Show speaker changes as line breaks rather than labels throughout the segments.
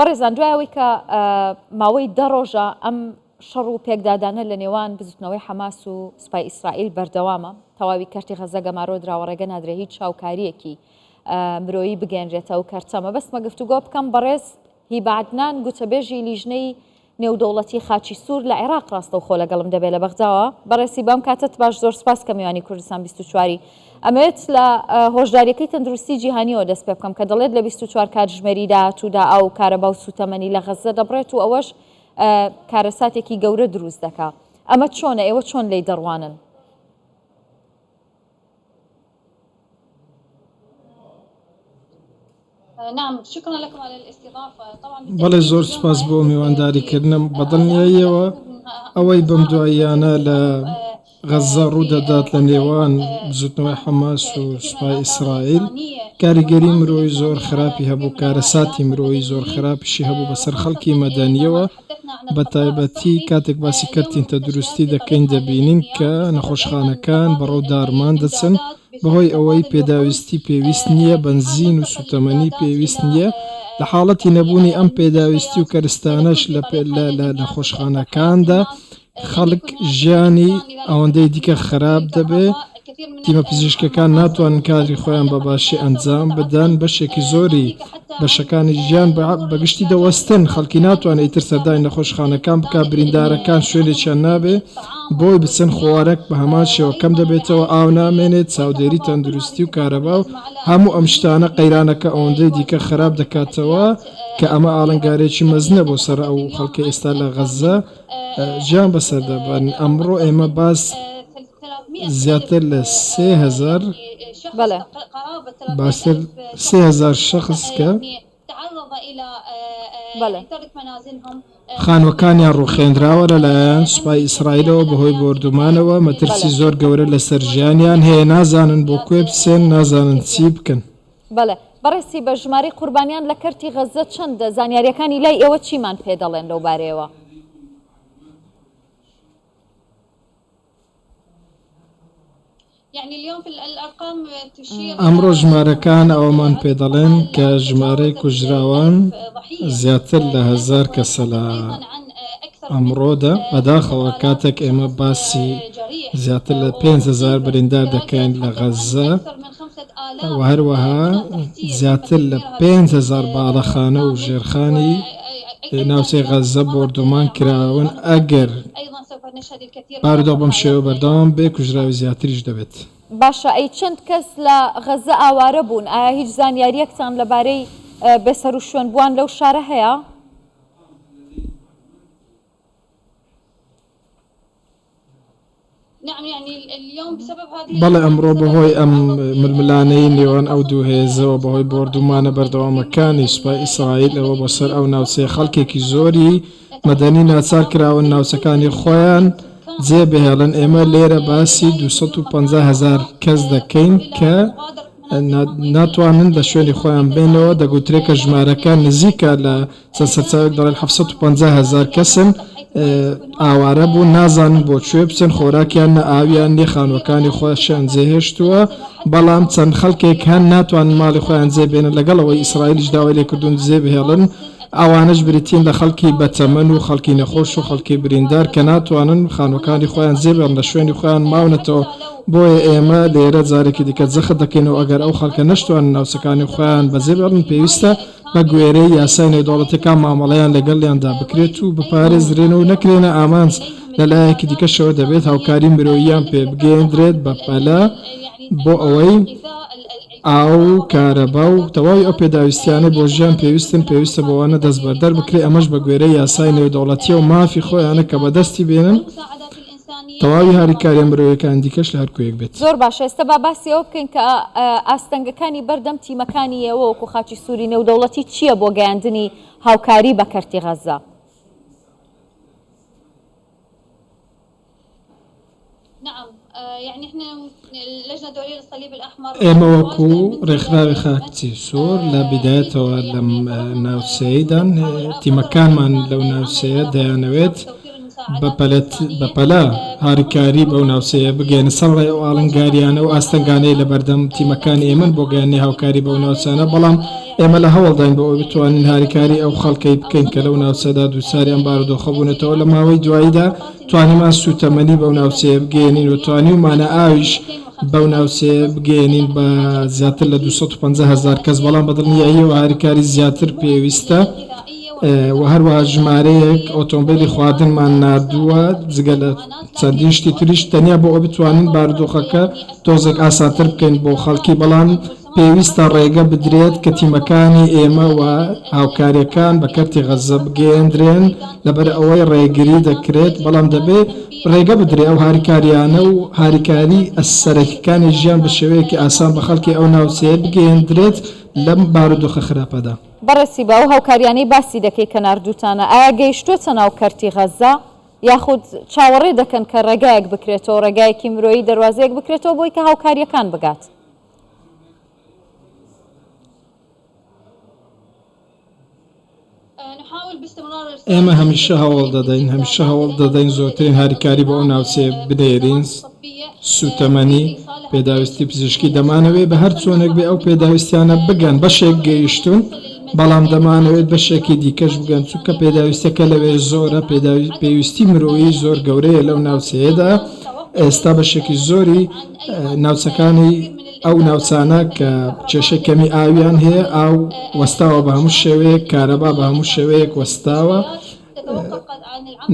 بەڕێزان دوای ئەوەی کە ماوەی دە ڕۆژە ئەم شەڕ و پێکدادانە لە نێوان بزوتنەوەی حەماس و سوپای ئیسرائیل بەردەوامە، تەواوی کەرتی غەزە گەمارۆ دراوە ڕێگە نادرێ هیچ هاوکارییەکی مرۆیی بگەیەنرێتە ئەو کەرتە. مەبەستمە گفتوگۆ بکەم بەڕێز هیبا عەدنان گوتەبێژی لیژنەی نێودەوڵەتی خاچی سوور لە عێراق ڕاستەوخۆ لەگەڵم دەبێت لە بەغداوە. بەڕێز هیبا ئەم کاتەت باش زۆر سوپاس کە میوانی کوردستان 24 ی. ئەمەوێت لە هۆشداریەکەی تەندروستی جیهانیەوە دەست پێ بکەم کە دەڵێت لە 24 کاتژمێری داهاتوودا ئاو و کارەبا و سووتەمەنی لە غەززە دەبڕێت و ئەوەش کارەساتێکی گەورە دروست دەکا. ئەمە چۆنە؟ ئێوە چۆن لێی دەڕوانن؟
بەڵێ زۆر سوپاس بۆ میوانداریکردنم بەدڵنیاییەوە ئەوەی بەم دواییانە لە غەززە ڕوودەدات لە نێوان بزوتنەوەی حەماس و سوپای ئیسرائیل کاریگەری مرۆیی زۆر خراپی هەبوو کارەساتی مرۆیی زۆر خراپیشی هەبوو بەسەر خەڵکی مەدەنیەوە بە تایبەتی کاتێک باسی کەرتی تەندروستی دەکەین دەبینین کە نەخۆشخانەکان بەڕەو داڕمان دەچن بەهۆی ئەوەی پێداویستی پێویست نییە، بەنزین و سووتەمەنی پێویست نییە، لە حاڵەتی نەبوونی ئەم پێداویستی و کەرستانەش لە نەخۆشخانەکاندا خەڵک ژیانی ئەوەندەی دیکە خراپ دەبێ، تیمە پزیشکەکان ناتوانن کاری خۆیان بە باشی ئەنجام بدەن، بەشێکی زۆری بەشەکانی ژیان بە گشتی دەوەستن، خەڵکی ناتوانێت ئیتر سەردانی نەخۆشخانەکان بکات، بریندارەکان شوێنێکیان نابێ بۆی بچن، خۆراک بە هەمان شێوە کەم دەبێتەوە، ئاو نامێنێت، چاودێری تەندروستی و کارەبا و هەموو ئەم شتانە قەیرانەکە ئەوەندەی دیکە خراپ دەکاتەوە کە ئەمە ئاڵنگارییەکی مەزنە بۆ سەر ئەو خەڵکەی ئێستا لە غەززە ژیان بەسەر دەبەن. ئەمڕۆ ئێمە باس زیاتر لە 3000
بەڵێ.
باشتر 3000 شەخس کە
بەڵێ.
خانووەکانیان ڕووخێنراوە لەلایەن سوپای ئیسرائیلەوە بەهۆی بۆردومانەوە، مەترسی
بەڵێ.
زۆر گەورە لەسەر ژیانیان هەیە، نازانن بۆ کوێ بچن، نازانن چی بکەن.
بەڵێ. بەڕێز هیبە، ژمارەی قوربانیان لە کەرتی غەززە چەندە؟ زانیارییەکانی لای ئێوە چیمان پێ دەڵێن لەو بارەیەوە؟
ئەمڕۆ ژمارەکان ئەوەمان پێدەڵێن کە ژمارەی کوژراوان زیاتر لە هەزار کەسە لە ئەمڕۆدا، بەداخەوە کاتێک ئێمە باسی زیاتر لە 5000 بریندار دەکەین لە غەززە و هەروەها زیاتر لە 5000 باڵەخانە و ژێرخانی ناوچەی غەززە بۆردومان کراون، ئەگەر بارودۆخ بەم شێوە بەردەوام بێ کوژراوی زیاتریش دەبێت.
باشە ئەی چەند کەس لە غەززە ئاوارە بوون؟ ئایا هیچ زانیارییەکتان لەبارەی بێسەروشوێنبووان لەو شارە هەیە؟
بەڵێ ئەمڕۆ بەهۆی ئەم ململانێی نێوان ئەو دوو هێزەوە بەهۆی بۆردومانە بەردەوامەکانی سوپای ئیسرائیلەوە بۆ سەر ئەو ناوچەیە خەڵکێکی زۆری مەدەنی ناچار کراون ناوچەکانی خۆیان جێ بهێڵن ئێمە لێرە باسی 250 هەزار کەس دەکەین کە ناتوانن لە شوێنی خۆیان بێنەوە دەگوترێت کە ژمارەکە نزیکە لە چەند سەرچاوێک دەڵێن 750 هەزار کەسن ئاوارە بوون نازانن بۆ کوێ بچن خۆراکیان نە ئاویان نیە خانووەکانی خۆشیان جێهێشتووە بەڵام چەند خەڵکێک هەن ناتوانن ماڵی خۆیان جێ بێنن لەگەڵ ئەوەی ئیسرائیلیش داوای لێکردوون جێ بهێڵن ئەوانەش بریتین لە خەڵکی بەتەمەن و خەڵکی نەخۆش و خەڵکی بریندار کە ناتوانن خانووەکانی خۆیان جێ بێڵن لە شوێنی خۆیان ماونەتەوە بۆیە ئێمە لێرە جارێکی دیکە جەخت دەکەینەوە ئەگەر ئەو خەڵکە نەشتوانن ناوچەکانی خۆیان بەجێ بێڵن پێویستە بە گوێرەی یاسای نێودەوڵەتیەکان مامەڵەیان لەگەڵیاندا بکرێت و بپارێزرێن و نەکرێنە ئامانج، لە لایەکی دیکەشەوە دەبێت هاوکاری مرۆییان پێ بگەیەندرێت بە پەلە بۆ ئەوەی ئاو و کارەبا و تەواوی ئەو پێداویستیانەی بۆ ژیان پێویستن پێویستە بۆوانە دەستبەردار بکرێت، ئەمەش بە گوێرەی یاسای نێودەوڵەتیە و مافی خۆیانە کە بەدەستی بێنن. تەواوی هاریکاریە مرۆیەکانی دیکەش لە هەر کوێیەک بێت.
زۆر باشە ئێستا با باسی ئەوە بکەین کە ئاستەنگەکانی بەردەم تیمەکانی ئێوە وەکو خاچی سووری نێودەوڵەتی چییە بۆ گەیاندنی هاوکاری بە کەرتی غەززە؟
ئێمە وەکو ڕێکخراوی خاچی سوور لە بیدایەتەوە لەم ناوچەیەدان، تیمەکانمان لەو ناوچەیە دەیانەوێت. بەپەلە هاریکاری بەو ناوچەیە بگەیەنن، سەرەڕای ئەو ئاڵنگارییانە و ئاستەنگانەی لەبەردەم تیمەکانی ئێمەن بۆ گەیاندنی هاوکاری بەو ناوچانە، بەڵام ئێمە لە هەوڵداین بۆ ئەوەی بتوانین هاریکاری ئەو خەڵکەی بکەین کە لەو ناوچەدا دووچاری ئەم بارودۆخە بوونەتەوە، لە ماوەی دواییدا توانیمان سووتەمەنی بەو ناوچەیە بگەیەنین و توانیومانە ئاویش بەو ناوچەیە بگەیەنین بە زیاتر لە 250 هەزار کەس، بەڵام بە دڵنیاییەوە هاریکاری زیاتر پێویستە و هەروەها ژمارەیەک ئۆتۆمبێلی خواردنمان ناردووە جگە لە چەندین شتی تریش تەنیا بۆ ئەوەی بتوانین بارودۆخەکە تۆزێک ئاسانتر بکەین بۆ خەڵکی، بەڵام پێویستە ڕێگە بدرێت کە تیمەکانی ئێمە و هاوکارییەکان بە کەرتی غەززە بگەیەندرێن، لەبەر ئەوەی ڕێگری دەکرێت، بەڵام دەبێت ڕێگە بدرێت ئەو هاریکارییانە و هاریکارییە سەرەکییەکانی ژیان بە شێوەیەکی ئاسان بە خەڵکی ئەو ناوچەیە بگەیەندرێت لەم بارودۆخە خراپەدا.
بەڕێز سیبا، ئەو هاوکارییانەی باسی دەکەی کە ناردووتانە، ئایا گەیشتووەتە ناو کەرتی غەززە؟ یاخود چاوەڕێ دەکەن کە ڕێگایەک بکرێتەوە، ڕێگایەکی مرۆیی، دەروازەیەک بکرێتەوە بۆی کە هاوکارییەکان بگات؟
ئێمە هەمیشە هەوڵ دەدەین، هەمیشە هەوڵ دەدەین زۆرترین هاریکاری بۆ ئەو ناوچەیە بنێرین، سووتەمەنی، پێداویستی پزیشکی، دەمانەوێت بە هەر چۆنێک بێ ئەو پێداویستیانە بگەن، بەشێک گەیشتوون، بەڵام دەمانەوێت بەشێکی دیکەش بگەن، چونکە پێداویستیەکە لەوێ زۆرە، پێویستی مرۆیی زۆر گەورەیە لەو ناوچەیەدا، ئێستا بەشێکی زۆری ناوچەکانی ئەو ناوچانە کە کێشەی کەمی ئاویان هەیە، ئاو وەستاوە بە هەموو شێوەیەک، کارەبا بە هەموو شێوەیەک وەستاوە،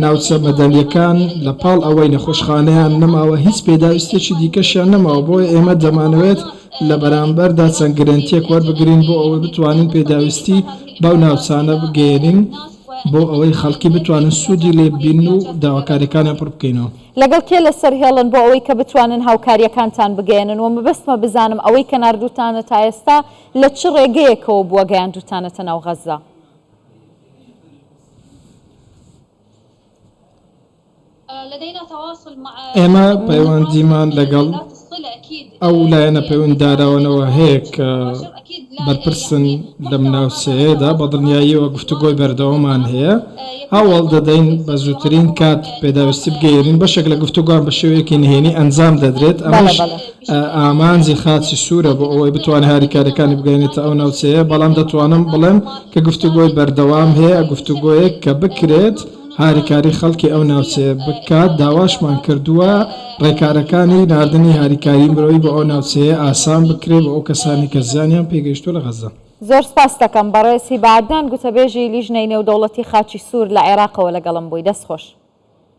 ناوچە مەدەنییەکان لە پاڵ ئەوەی نەخۆشخانەیان نەماوە هیچ پێداویستییەکی دیکەشیان نەماوە، بۆیە ئێمە دەمانەوێت لە بەرامبەردا چەند گرەنتییەک وەربگرین بۆ ئەوەی بتوانین پێداویستی بەو ناوچانە بگەیەنین بۆ ئەوەی خەڵکی بتوانن سوودی لێ ببینن و داواکارییەکانیان پڕ بکەینەوە.
لەگەڵ کێ لەسەر هێڵن بۆ ئەوەی کە بتوانن هاوکارییەکانتان بگەیەنن و مەبەستمە بزانم ئەوەی کە ناردووتانە تا ئێستا لە چ ڕێگەیەکەوە بووە گەیاندووتانەتە ناو غەززە؟
ئێمە پەیوەندیمان لەگەڵ ئەو لایەنە پەیوەندیدارانەوە هەیە کە بەرپرسن لەم ناوچەیەدا، بە دڵنیاییەوە گفتوگۆی بەردەوامان هەیە، هەوڵ دەدەین بە زووترین کات پێداویستی بگەیەنین، بەشێک لە گفتوگۆیان بە شێوەیەکی نهێنی ئەنجام دەدرێت، ئەمەش ئامانجی خاچی سوورە بۆ ئەوەی بتوانێت هاریکارییەکانی بگەیەنێتە ئەو ناوچەیە، بەڵام دەتوانم بڵێم کە گفتوگۆی بەردەوام هەیە، گفتوگۆیەک کە بکرێت هاریکاری خەڵکی ئەو ناوچەیە بکات، داواشمان کردووە ڕێکارەکانی ناردنی هاریکاری مرۆیی بۆ ئەو ناوچەیە ئاسان بکرێت بۆ ئەو کەسانەی کە زیانیان پێگەیشتووە لە غەززە.
زۆر سپاست دەکەم بەڕێز هیبا عەدنان گوتەبێژی لیژنەی نێودەوڵەتی خاچی سوور لە عێراقەوە لەگەڵم بووی دەست خۆش.